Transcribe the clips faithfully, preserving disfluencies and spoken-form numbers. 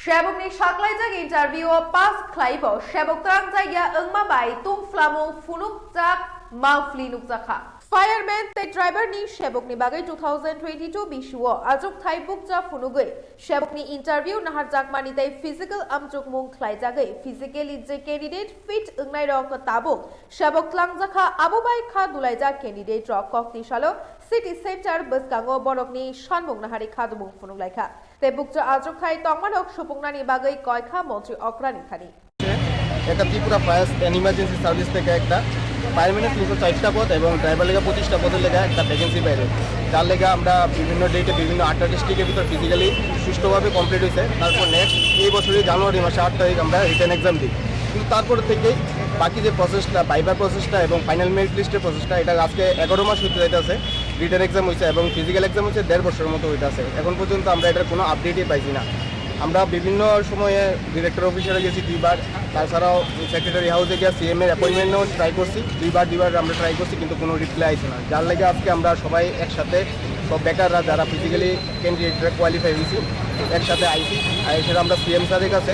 Sebokni saklaijak interview o pass khlaibo sebok twrang jagya wngma bai tungphlamung phunukjak mangphli nukjakha. Fireman tei driver ni sebokni bagwi two thousand twenty-two bisio achukthai bukcha phunugwi sebokni interview naharjakmani tei physical amchukmung khlaijagwi physically je candidate fit wngnairok tabuk sebok tlangjakha, abo bai kha dulaijak candidate rok kokni salo city center bwskango borokni sanmung nahari khadumung phunuklaikha. Tei bukcha achukthai tongmanok supungnani bagwi koikha montri okrani thani. একটা Tripura fire and emergency service থেকে একটা ফায়ারম্যানের তিনশো চারটা পদ এবং ড্রাইভার লেগে পঁচিশটা পদের লেগে একটা ভ্যাকেন্সি বাইরে, যার লেগে আমরা বিভিন্ন ডেটে বিভিন্ন আটটা ডিস্ট্রিক্টের ভিতর ফিজিক্যালি সুষ্ঠুভাবে কমপ্লিট হয়েছে। তারপর নেক্সট এই বছরই জানুয়ারি মাসে আট তারিখ আমরা রিটেন এক্সাম দিই। কিন্তু তারপর থেকেই বাকি যে প্রসেসটা, ভাইবার প্রসেসটা এবং ফাইনাল মেরিট লিস্টের প্রসেসটা, এটা আজকে এগারো মাস হইতে যাইতেছে। রিটেন এক্সাম হয়েছে এবং ফিজিক্যাল এক্সাম হয়েছে দেড় বছরের মতো হইতেছে। এখন পর্যন্ত আমরা এটার কোনো আপডেটই পাইছি না। আমরা বিভিন্ন সময়ে ডিরেক্টর অফিসে গেছি দুইবার, তাছাড়াও সেক্রেটারি হাউসে গিয়ে সিএম এর অ্যাপয়েন্টমেন্টও ট্রাই করছি দুইবার, দুইবার আমরা ট্রাই করছি, কিন্তু কোনো রিপ্লাই আইছে না। যার লেগে আজকে আমরা সবাই একসাথে, সব বেকাররা যারা ফিজিক্যালি ক্যান্ডিডেটরা কোয়ালিফাই হয়েছি, একসাথে আইছি। আর এছাড়া আমরা সিএম স্যারের কাছে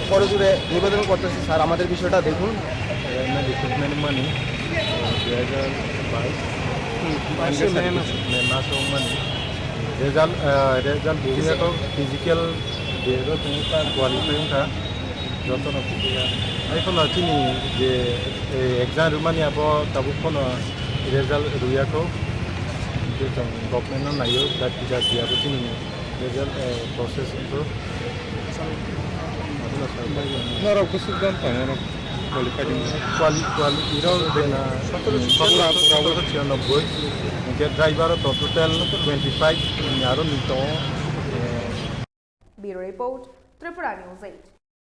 করজোড়ে নিবেদন করতেছি, স্যার, আমাদের বিষয়টা দেখুন। Recruitment mani, dui hajar bais, May maso mani. Result, ah, result buya to physical de ro tong ta qualify wngkha. Joto no phuya. Ai kono chini je, eh, exam rwmani abo tabuk kono result rwya kho. Je tong government no naio, dat bijak biya bo chini result, eh, process wngkho. Norok bwswk dan tong, norok qualify wngkha. Quali-, quality rok bena, pura, pura, sotoro chiyanobboi. Hingke driver rok total twenty five, aro ni tongo, eh, Bureau Report, Tripura News eight.